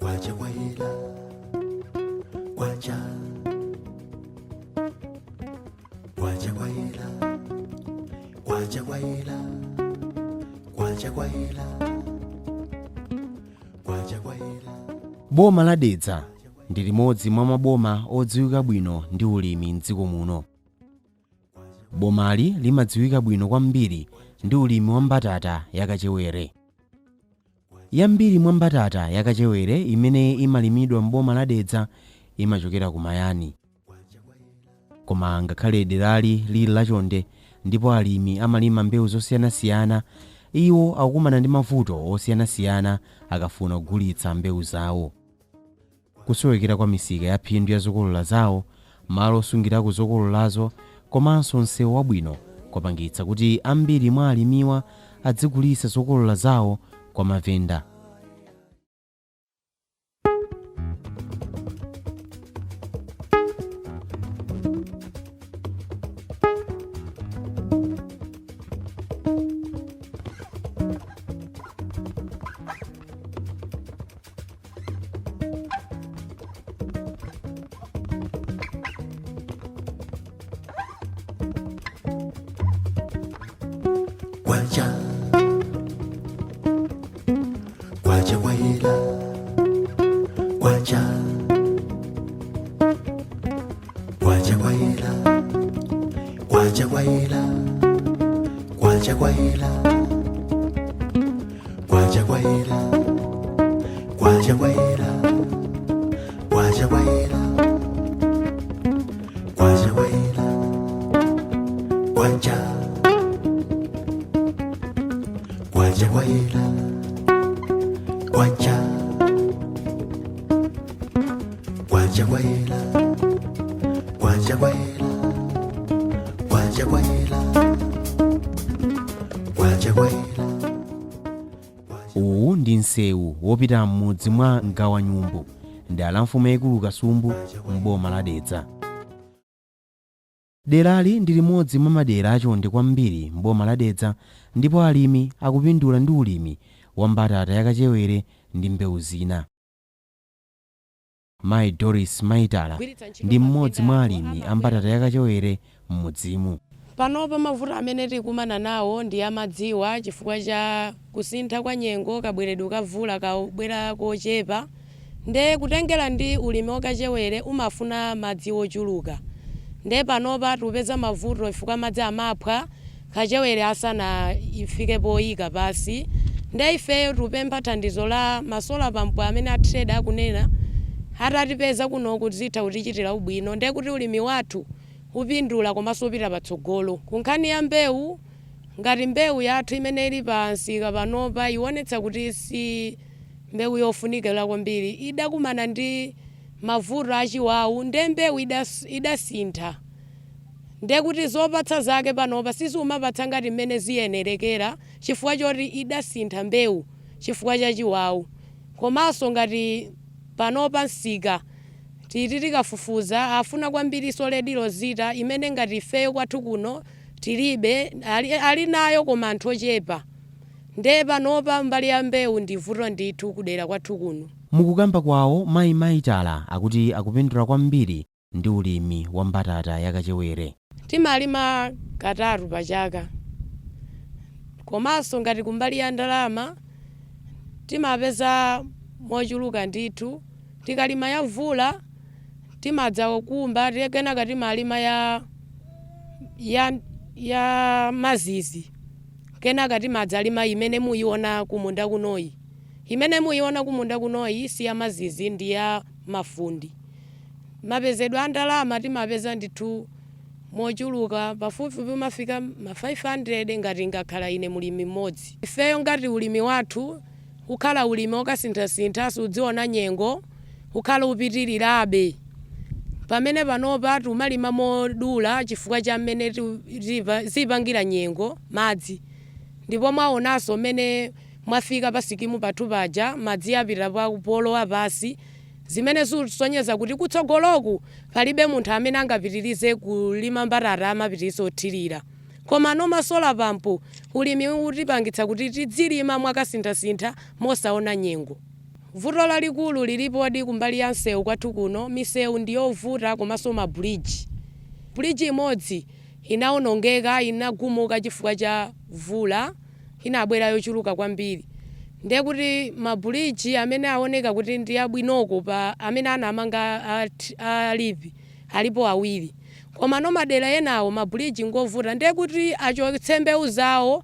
Kwacha kwayela, kwacha, kwacha kwayela, kwacha kwayela, kwacha kwayela, kwacha kwayela. Boma la Dedza ndi limodzi mwa maboma odziwika bwino ndi ulimi mdziko muno. Bomali limadziwika bwino kwambiri ndi ulimi wa mbatata yakachewere. Yambiri mwa mbatata yakachewere imene imalimidwa m'boma la Dedza imachokera ku Mayani. Koma ngakhale derali lili lachonde ndipo alimi amalima mbewu zosiyanasiyana, iwo akukumana ndi mavuto osiyanasiyana akafuna kugulitsa mbewu zawo. Kusowekera kwa misika ya phindu ya zokolola zawo, malo osungirako zokololazo komanso msewu wabwino kwapangitsa kuti ambiri mwa alimiwa adzigulitsa zokolola zawo kwa mavenda. Kwacha, kwacha kwayela, kwacha, kwacha kwayela, kwacha kwayela, kwacha kwayela, kwacha kwayela, kwacha kwayela, kwacha kwayela, kwacha kwayela, kwacha, kwacha kwayela, kwacha, kwacha kwayela, kwacha kwayela, kwacha kwayela, kwacha kwayela. Uwu ndi msewu wopita m'mudzi mwa Mgawanyumbu ndi la mfumu yaikulu Kasumbu m'boma la Dedza. Derali ndi limodzi mwa madera achonde kwambiri m'boma la Dedza ndipo alimi akupindula ndi ulimi wa mbatata yakachewere ndi mbewu zina. Mayi Doris Maitala ndi mmodzi mwa alimi a mbatata yakachewere m'mudzimu. Panopa mavuto amene tikumana nawo ndi amadziwa chifukwa cha kusintha kwa nyengo, kabweredwe ka mvula kabwera kochepa, nde kutengera ndi ulimi wakachewere umafuna madzi ochuluka. Nde panopa tikupeza mavuto chifukwa madzi amaphwa kachewere asana ifike poyika pasi. Nde ifeyo tikupempha thandizo la ma solar pump amene a TRADE akunena, atatipeza kunoku zitha kutichitira ubwino, nde kuti ulimi wathu upindula komanso upita patsogolo. Ku nkhani ya mbewu, ngati mbewu yathu imene ili pa msika panopa ionetsa kuti si mbewu yofunikira kwambiri, idakumana ndi mavuto achiwawu, nde mbewu idasintha, nde kuti zopatsa zake panopa sizimapatsa ngati mmene ziyenerekera chifukwa choti idasintha mbewu chifukwa cha chiwawu. Komanso ngati panopa msika titi tikafufuza afuna kwambiriso Red Rosita imene ngati ifeyo kwathu kuno tilibe, ali nayo koma anthu ochepa. Nde panopa mbali ya mbewu ndi vuto ndithu kudera kwathu kuno. Mukukamba kwawo, mayi Maitala akuti akupindula kwambiri ndi ulimi wa mbatata yakachewere. Timalima katatu pa chaka, komanso ngati kumbali ya ndalama timapeza mochuluka ndithu. Tikalima ya mvula timadza kukumba, kenaka timalima ya mazizi, kenaka timadzalima imene muyiona kumunda kunoyi. Imene muyiona kumunda kunoyi si ya mazizi, ndi ya mafundi. Mapezedwe a ndalama timapeza ndithu mochuluka, pafupifupi umafika ma 500 ngati ngakhala ine mulimi mmodzi. Ifeyo ngati ulimi wathu ukhala ulimi wokasinthasintha, sudziona nyengo, ukhala upitirirabe. Pamene panopa timalima modula chifukwa cha mmene zipangira nyengo madzi, ndipo mwaonanso mmene mwafika pa sikimu pathu paja, madzi apita polowa pasi, zimene zikusonyeza kuti kutsogoloku palibe munthu amene angapitirize kulima mbatata amapitiriza othirira. Koma no ma solar pump ulimi utipangitsa kuti tidzilima mwakasinthasintha mosaona nyengo. Vuto lalikulu lilipodi kumbali ya msewu kwathu kuno. Misewu ndiyovuta komanso mabuliji. Buliji imodzi inawonongeka, inagumuka chifukwa cha vula inabwera yochuluka kwambiri. Ndiye kuti mabuliji amene aoneka kuti ndi abwinoko pa amene anamanga alipi alipo awiri, koma no madera enawo mabuliji ngovuta. Ndiye kuti achotse mbewu zawo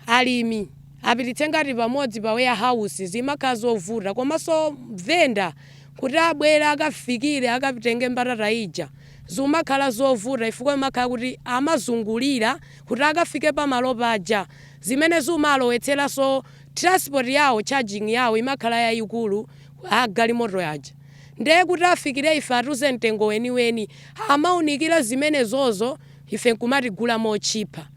alimi apititse ngati pamodzi pa warehouse, zimakhala zovuta. Komanso venda kuti abwere akafikire akatenge mbatata ija zimakhala zovuta, chifukwa imakhala kuti amazungulira kuti akafike pamalo paja, zimene zimalowetseranso transport yawo. Charging yawo imakhala yayikulu agalimoto yaja. Ndiye kuti afikire ife atiuze mtengo weniweni, amaunikira zimenezozo, ife nkumatigula motchipa.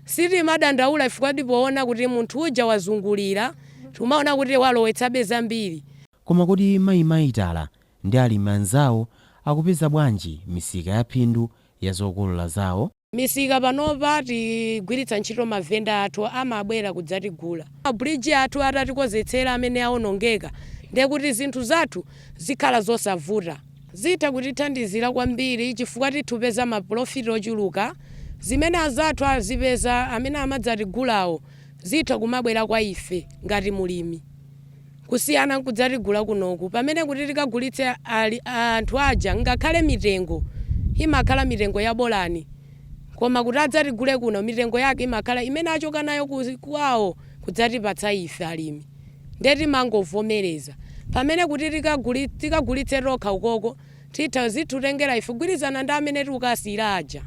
Sitimadandaula chifukwa tipoona kuti munthu uja wazungulira, timaona kuti walowetsabe zambiri. Koma kodi mayi Maitala ndi alimi anzawo akupeza bwanji misika ya phindu ya zokolola zawo? Misika panopa tigwiritsa ntchito mavenda athu, amabwera kudzatigula. Mabuliji athu atatikonzetsera amene awonongeka, ndiye kuti zinthu zathu zikhala zosavuta. Zitha kutithandizira kwambiri chifukwa tithupeza maprofit ochuluka. Zimene azathu azipeza amene amadzatigulawo zitha kumabwera kwa ife ngati mulimi, kusiyana nkudzatigula kunoku, pamene kuti tikagulitse anthu aja ngakhale mitengo imakhala mitengo ya bolani, koma kuti adzatigule kuno mitengo yake imakhala imene achoka nayo kwawo kudzatipatsa ife alimi. Ndiye timangovomereza, pamene kuti tikagulitse tokha ukoko titha zithutengera ife kugwirizana ndi amene tikukasiyira aja,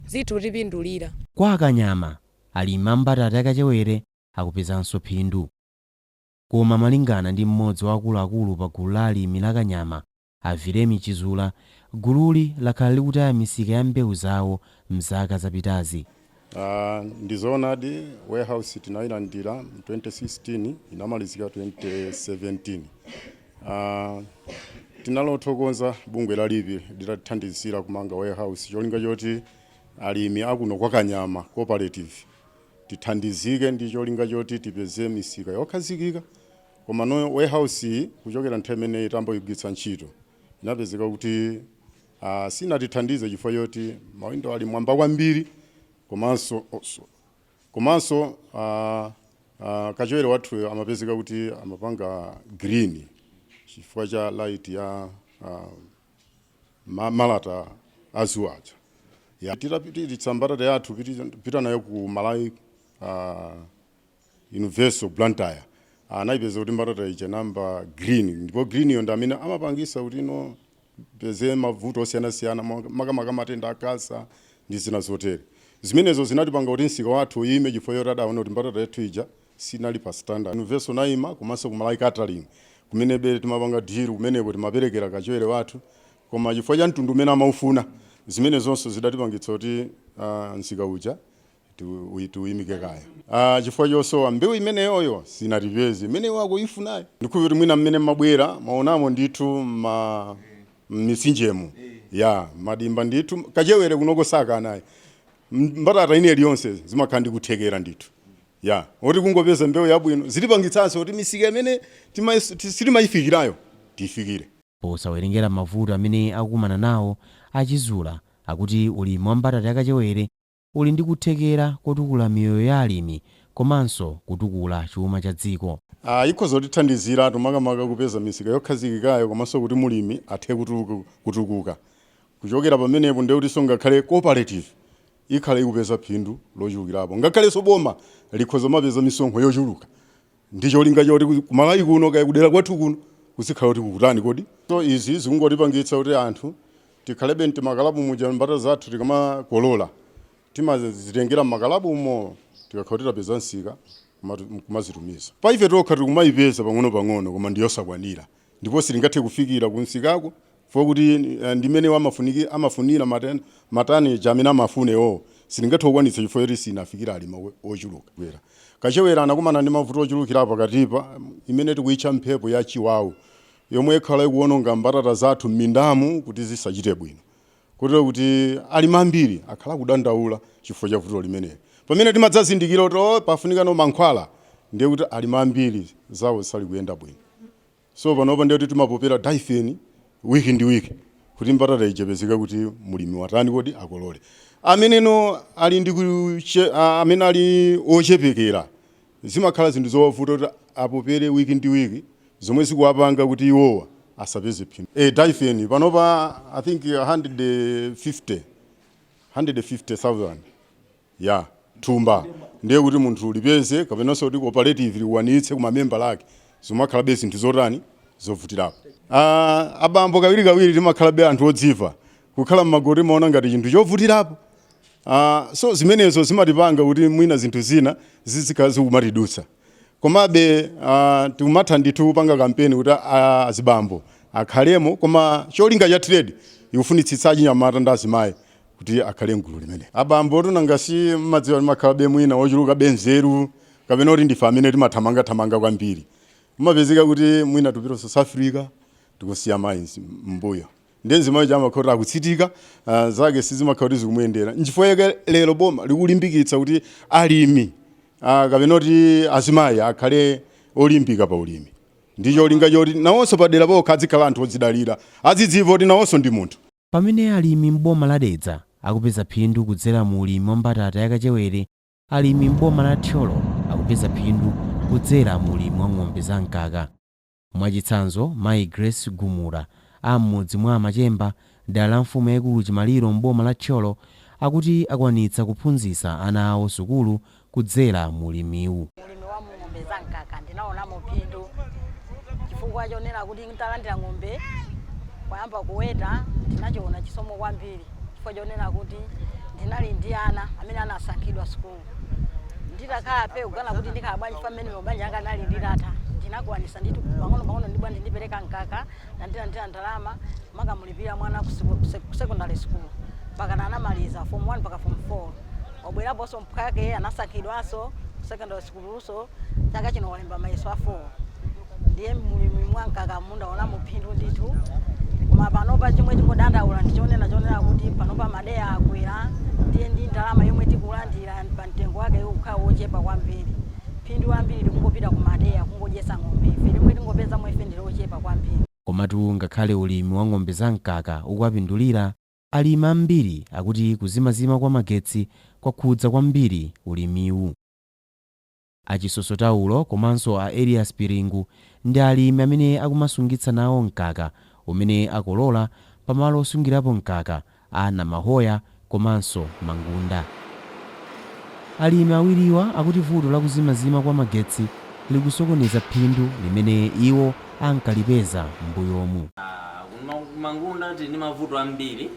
zithu tipindulira. Kwa Akanyama, alimi a mbatata yakachewere akupezanso phindu. Koma malingana ndi mmodzi wa akuluakulu pa gulu la alimi la Kanyama, Avilemi Chizula, gululi lakhala likutaya misika ya mbewu zawo mzaka zapitazi. Ndizoonadi, warehouse tinayilandira 2016, inamalizika 2017. Tinalothokoza bungwe la LIP litathandizira kumanga warehouse, cholinga choti alimi akuno kwa Kanyama Cooperative tithandizike ndi cholinga choti tipeze misika yokhazikika. Koma no warehouse iyi, kuchokera nthawi imene itamboyigwiritsa ntchito, inapezeka kuti sinatithandize chifukwa choti mawindo ali mwamba kwambiri, komanso oh, komanso kachewere wathuyo amapezeka kuti amapanga green chifukwa cha light ya malata azuwa aja. Ya, titapititsa mbatata yathu pita nayo ku Malawi Universal Blantyre, anayipeza kuti mbatata ija namba green, ndipo green iyo ndi amene amapangisa kuti ino peze mavuto osiyanasiyana, makamaka matenda akasa ndi zina zotere. Zimenezo zinatipanga kuti msika wathu uyime chifukwa choti adaona kuti mbatata yathu ija sinali pa standard. Universal nayima, komanso ku Malawi Catering kumene bere timapanga deal, kumeneko timaperekera kachewere wathu, koma chifukwa cha mtundu umene amaufuna, zimene zonse zidatipangitsa kuti msika uja tiuyimike kaya chifukwa chosowa mbewu imeneyoyo, sinatipeze imene wakuifunayo. Ndikhupa kuti mwina mmene mabwera maonamo ndithu ma m'mitsinjemo ya madimba ndithu kachewere kunoko sakanayi. Mbatata ine iliyonse zimakhala ndi kuthekera ndithu ya oti kungopeza mbewu yabwino zitipangitsanso kuti misika imene sitimayifikirayo tiyifikire. Posawerengera mavuto amene akukumana nawo, Achizula akuti ulimi wa mbatata yakachewere uli ndi kuthekera kotukula miyoyo ya alimi komanso kutukula chuma cha dziko. Ikhoza kutithandizira makamaka kupeza misika yokhazikikayo, komanso kuti mulimi athe kutukuka. Kuchokera pamenepo ndiye kuti ngakhale cooperative ikhale ikupeza phindu lochulukirapo, ngakhalenso boma likhoza mapeza misonkho yochuluka, ndi cholinga choti kumalawi kuno kaya kudera kwathu kuno kuzikhala kuti kukutani kodi. So izi zikungotipangitsa kuti anthu tikhalebe mtimakalabu muja. Mbatata zathu tikamakolola timazitengera mmakalabumo, tikakhala kuti tapeza msika kumazitumiza. Pa ife tokha tikumayipeza pang'ono-pang'ono, koma ndiyosakwanira, ndipo sitingathe kufikira kumsikako fo kuti ndimene amafunira matani amene amafunewo sitingathe kukwanitsa chifukwa choti sinafikira alimi ochuluka. Kachewera anakumana ndi mavuto ochulukira pakatipa, imene tikuyitcha mphepo ya chiwawu, yomwe ikhala ikuwononga mbatata zathu m'mindamu kuti zisachite bwino, kotero kuti alimi ambiri akhala kudandaula chifukwa cha vuto limeneli. Pamene timadzazindikira kuti oh, pafunikano mankhwala, ndiye kuti alimi ambiri zawo zisali kuyenda bwino. So panopa ndiye kuti timapopera Dithane wiki ndi wiki kuti mbatata ijepezeka kuti mulimi watani kodi akolole. Ameneno ali ndi amene ali ochepekera zimakhala zinthu zowavuta kuti apopere wiki ndi wiki, zomwe zikuwapanga kuti iwowa asapeze phindu. Dithane panopa I think 150 150,000 ya thumba, ndiye kuti munthu ulipeze kapenanso kuti cooperative likwanitse kumamemba lake, zimakhalabe zinthu zotani, zovutirapo. Abambo kawirikawiri timakhalabe anthu odziva kukhala mmagulu, timaona ngati chinthu chovutirapo. So zimenezo zimatipanga kuti mwina zinthu zina zizikhala zikumatidutsa. Komabe tikumatha ndithu kupanga kampeni kuti azibambo akhalemo, koma cholinga cha TRADE ikufunitsitsa achinyamata ndi azimayi kuti akhale mgulu limene. Abambo tunangasi mmadziwa timakhalabe mwina ochuluka benzeru kapena kuti ndife amene timathamangathamanga kwambiri, mumapezeka kuti mwina tupita South Africa, tikusiya mayi mbuyo, ndiye mzimayi chamakhala akutsitika, zake sizimakhala kuti zikumuyendera. Nchifukwa chake lero boma likulimbikitsa kuti alimi kapena kuti azimayi akhale olimbika pa ulimi, ndi cholinga choti nawonso padera pokha azikhala anthu odzidalira, azidziwa kuti nawonso ndi munthu. Pamene alimi m'boma la Dedza akupeza phindu kudzera mu ulimi wa mbatata yakachewere, alimi m'boma la Thyolo akupeza phindu kudzera mu ulimi wa ng'ombe zamkaka. Mwachitsanzo, mayi Grace Gumula a m'mudzi mwa Machemba, dera la mfumu yayikulu Chimaliro m'boma la Thyolo, akuti akwanitsa kuphunzitsa ana awo sukulu kudzera mu ulimiwu. Ulimi wa ng'ombe za mkaka ndinaonamo phindu, chifukwa chonena kuti ntalandira ng'ombe kwayamba kuweta, ndinachiona chisomo kwambiri, chifukwa chonena kuti ndinali ndi ana amene anasankhidwa sukulu. Nditakhala pe kugana kuti ndikhala bwanji pamene mabanja anga anali nditatha, ndinakwanisa ndithu pang'ono pang'ono ndibwa ndindipereka mkaka, ndandilandira ndalama makamulipira mwana ku secondary school mpaka anamaliza form 1 mpaka form 4. Wabweraponso mphwake, anasankhidwanso secondary school, chaka chino walemba mayeso a 4. Ndiye mulimi mwankaka mundaonamo phindu ndithu, koma panopa chomwe tingodandaula ndichonena chonena kuti panopa madeya akwera, ndiye ndi ndalama yomwe tikulandira pa mtengo wake ukhala wochepa kwambiri. Phindu ambiri tikungopita ku madeya kungodyesa ng'ombe ife, limwe tingopezamo ife ndilochepa kwambiri. Komatu ngakhale ulimi wa ng'ombe zamkaka ukuwapindulira, alimi ambiri akuti kuzimazima kwa magetsi kwakhudza kwambiri ulimiwu. Achisosotaulo komanso a Elias Piringu ndi alimi amene akumasungitsa nawo mkaka umene akolola pamalo osungirapo mkaka a Namahoya komanso Mangunda. Alimi awiriwa akuti vuto la kuzimazima kwa magetsi likusokoneza phindu limene iwo ankalipeza m'mbuyomu. Mangunda tili ndi mavuto ambiri,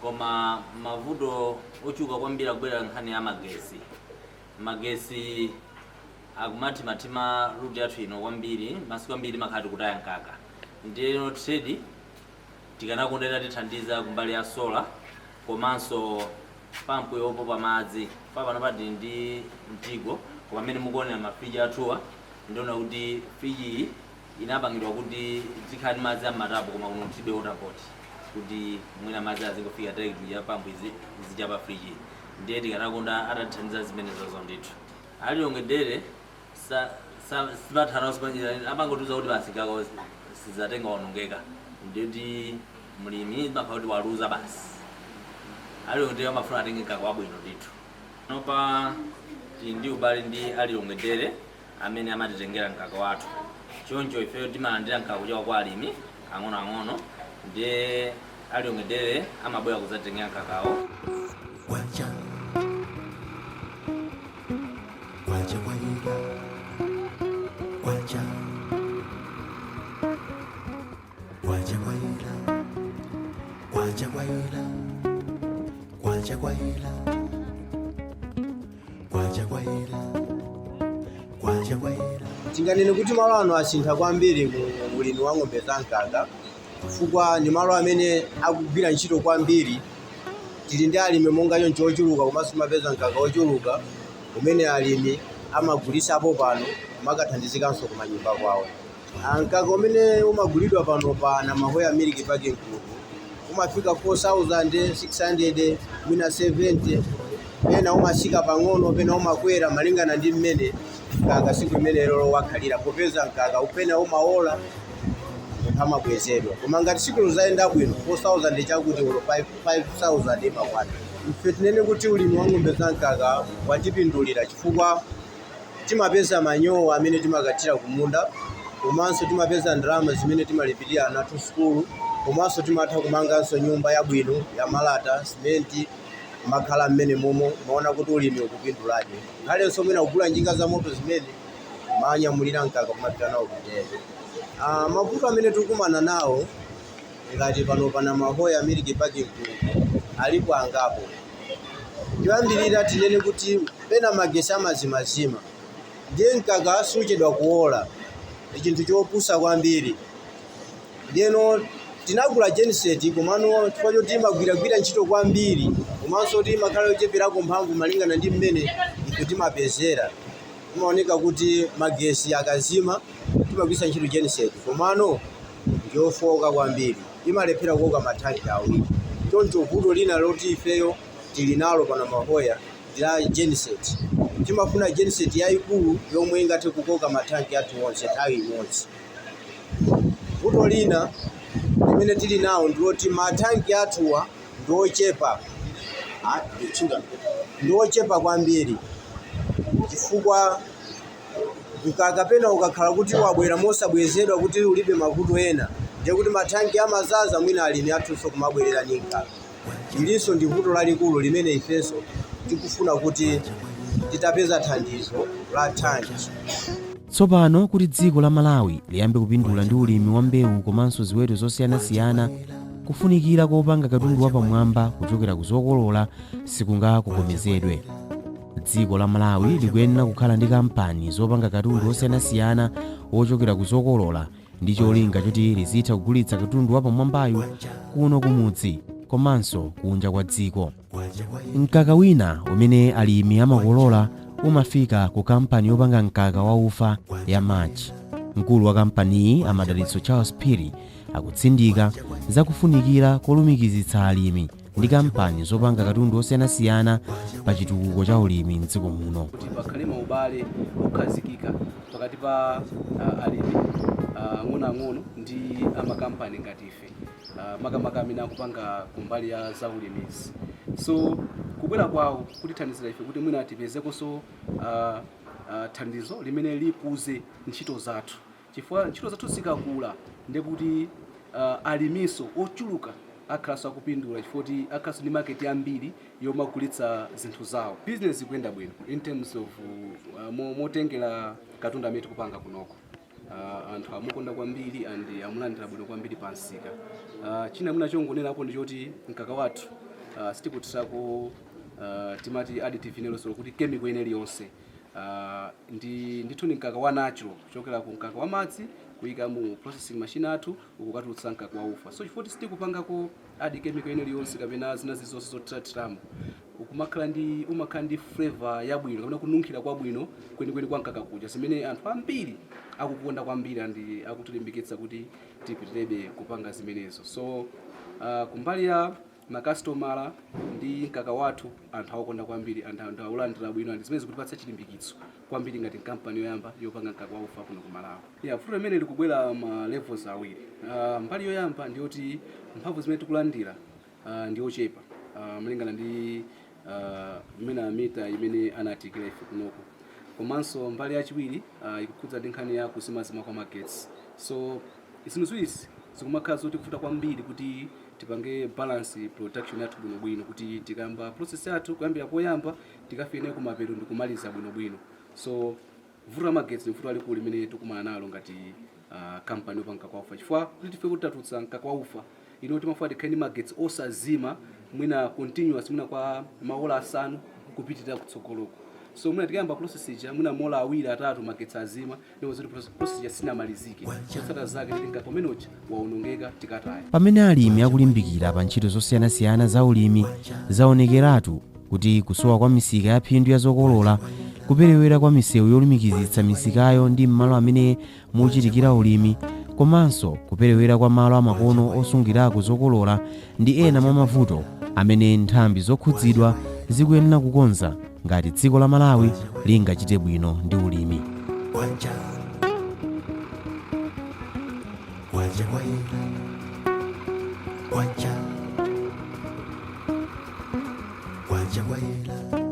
koma mavuto ochuluka kwambiri akubwera nkhani ya magesi. Magesi akumathimathima route yathu ino kwambiri, masiku ambiri makhala tikutaya mkaka. Ndiyeno TRADE tikanakonda tithandiza kumbali ya solar komanso pampu yopopa madzi. Pano pati ndi mjigo, koma amene mukuonera mafriji athuwa, ndiona kuti friji iyi inapangidwa kuti zikhala ndi madzi am'matapu, koma kuno tilibe water board kuti mwina madzi azingofika direct ya pampu izicha pa friji. Ndiye tikanakonda atatithandiza zimenezozo ndithu. Alilongedere sipathana amangotiuza kuti basi kako sizatenga waonongeka, ndiyoti mlimi makhala kuti waluza basi. Alilongedere amafuna atenge mkaka wabwino ndithu. Panopa tili ndi ubale ndi alilongedere amene amatitengera mkaka wathu, choncho ifeyo timalandira mkaka kuchoka kwa alimi ang'onoang'ono, ndiye alilongedere amabwera kudzatitengera mkakawo. Kwacha kwacha kwayela kwacha kwacha kwayela kwacha kwayela kwacha kwayela kwacha kwayela kwacha kwayela. Tinganene kuti malo ano asintha kwambiri mu ulimi wa ng'ombe za mkaka, chifukwa ndi malo amene akugwira ntchito kwambiri. Tili ndi alimi monga choncho ochuluka, komanso timapeza mkaka ochuluka umene alimi amagulisapo pano makathandizikanso kumanyumba kwawo. Mkaka umene umagulidwa pano pa Namahoya Milk Packing Group umafika 4600, mwina 70, pena umasika pang'ono, pena umakwera malingana ndi mmene mkaka siku imene lolo wakhalira, popeza mkaka upena umaola. Anthu amabwezedwa, koma ngati sikolo zayenda bwino, 4000 chakuti olo 5000 imakwana. Ife tinene kuti ulimi wa ng'ombe za mkaka watipindulira chifukwa timapeza manyowa amene timakathira kumunda, komanso timapeza ndalama zimene timalipirira ana athu sukulu, komanso timatha kumanganso nyumba yabwino ya malata, simenti, makhala mmene momo. Maona kuti ulimi ukupindulabe, ngakhalenso mwina kugula njinga za moto zimene manyamulira mkaka kumapita nawo kutero. Mavuto amene tikukumana nawo ngati pano pana Mahoya Milk Packing Group alipo angapo. Choyambirira tinene kuti pena magesi amazimazima, ndiye mkaka suchedwa kuola, ndi chinthu chopusa kwambiri. Ndiyeno tinagula genset, komano chifukwa choti imagwiragwira ntchito kwambiri komanso kuti imakhala yocheperako mphamvu malingana ndi mmene ife timapezera, imaoneka kuti magesi akazima timagwiritsa ntchito genset, komano ndiyofoka kwambiri, imalephera kukoka mathanki awiri. Choncho vuto lina loti ifeyo tili nalo pana Mahoya ndi la genset. Timafuna genset yayikulu yomwe ingathe kukoka mathanki athu onse nthawi imodzi. Vuto lina limene tili nawo ndiloti mathanki athuwa ndiochepa, ndiochepa kwambiri, chifukwa mkaka pena ukakhala kuti wabwera mosabwezedwa, kuti ulibe mavuto ena, ndiye kuti mathanki amazaza, mwina alimi athunso kumabwerera ndi mkaka. Ilinso ndi vuto lalikulu limene ifenso tikufuna kuti titapeza thandizo la thanki. Tsopano kuti dziko la Malawi liyambe kupindula ndi ulimi wa mbewu komanso ziweto zosiyanasiyana, kufunikira kopanga katundu wapamwamba kuchokera ku zokolola sikungakokomezedwe. Dziko la Malawi likuyenera kukhala ndi kampani zopanga katundu osiyanasiyana wochokera ku zokolola ndi cholinga choti lizitha kugulitsa katundu wapamwambayu kuno kumudzi komanso kunja kwa dziko. Mkaka wina umene alimi amakolola umafika ku kampani yopanga mkaka wa ufa ya March. Mkulu wa kampaniyi, Amadalitso Charles Phiri, akutsindika zakufunikira kolumikizitsa alimi ndi kampani zopanga katundu osiyanasiyana pa chitukuko cha ulimi mdziko muno. Kuti pakhale maubale okhazikika pakati pa alimi ang'onoang'ono ndi amakampani ngati ife, makamaka amene akupanga kumbali ya zaulimizi. So kubwera kwawo kutithandizira ife kuti mwina tipezekonso thandizo limene likuze ntchito zathu, chifukwa ntchito zathu zikakula ndekuti aliminso ochuluka akhalanso akupindula, chifukwa kuti akhalanso ndi market yambiri yomagulitsa zinthu zawo. Business ikuyenda bwino in terms of motengera katundu amene tikupanga kunoko. Anthu amukonda kwambiri and amulandira bwino kwambiri pa msika. China mwina chongonenapo ndi choti mkaka wathu sitikuthirako timati additive inelonse, kuti chemical ine iliyonse. Ndi ndithu ni mkaka wa natural, kuchokera ku mkaka wa madzi kuyika mu processing machine athu, ukukatulutsa mkaka wa ufa. So chifukwa sitikupangako add chemical ine iliyonse kapena zina zizonse zothirathiramo, ukumakhala ndi umakhala ndi flavor yabwino kapena kununkhira kwabwino kwenikweni kwa mkaka kuja, zimene anthu ambiri akukonda kwambiri and akutilimbikitsa kuti tipitirebe kupanga zimenezo. So kumbali ya makasitomala ndi mkaka wathu, anthu akukonda kwambiri, anthu akulandira bwino, and zimene zikutipatsa chilimbikitso kwambiri ngati kampani yoyamba yopanga mkaka wa ufa kuno ku Malawi. Yeah, vuto limene likubwera ma levels awiri. Mbali yoyamba ndiyoti mphamvu zimene tikulandira ndi ochepa malingana ndi mmene mita imene anatikira ife kunoko. Komanso mbali yachiwiri ikukhudza ndi nkhani ya kuzimazima kwa magetsi. So zinthu ziwirizi zikumakhala zoti kuvuta kwambiri kuti tipange balance production yathu bwinobwino, kuti tikayamba process yathu kuyambira poyamba tikafike kumapeto ndikumaliza bwinobwino. So vuto la magetsi ndi vuto lalikulu limene tikumana nalo ngati kampani yopanga mkaka wa ufa, chifukwa kuti tifike kuti tatulutsa mkaka wa ufa ino, timafuna tikhale ndi magetsi osazima mwina continuous, mwina kwa maola 5 kupitirira kutsogoloko. So mwina tikayamba process ija, mwina maola 2, 3 magetsi azima, ndipo zoti process ija sinamalizike. Zotsatira zake titi mkaka umene uja waonongeka, tikataya. Pamene alimi akulimbikira pa ntchito zosiyanasiyana za ulimi, zaonekeratu kuti kusowa kwa misika ya phindu ya zokolola, kuperewera kwa misewu yolumikizitsa misikayo ndi m'malo amene muchitikira ulimi, komanso kuperewera kwa malo amakono osungirako zokolola ndi ena mwa mavuto amene nthambi zokhudzidwa zikuyenera kukonza ngati dziko la Malawi lingachite bwino ndi ulimi. Kwacha. Kwacha. Kwacha kwaila, kwacha, kwacha kwaila.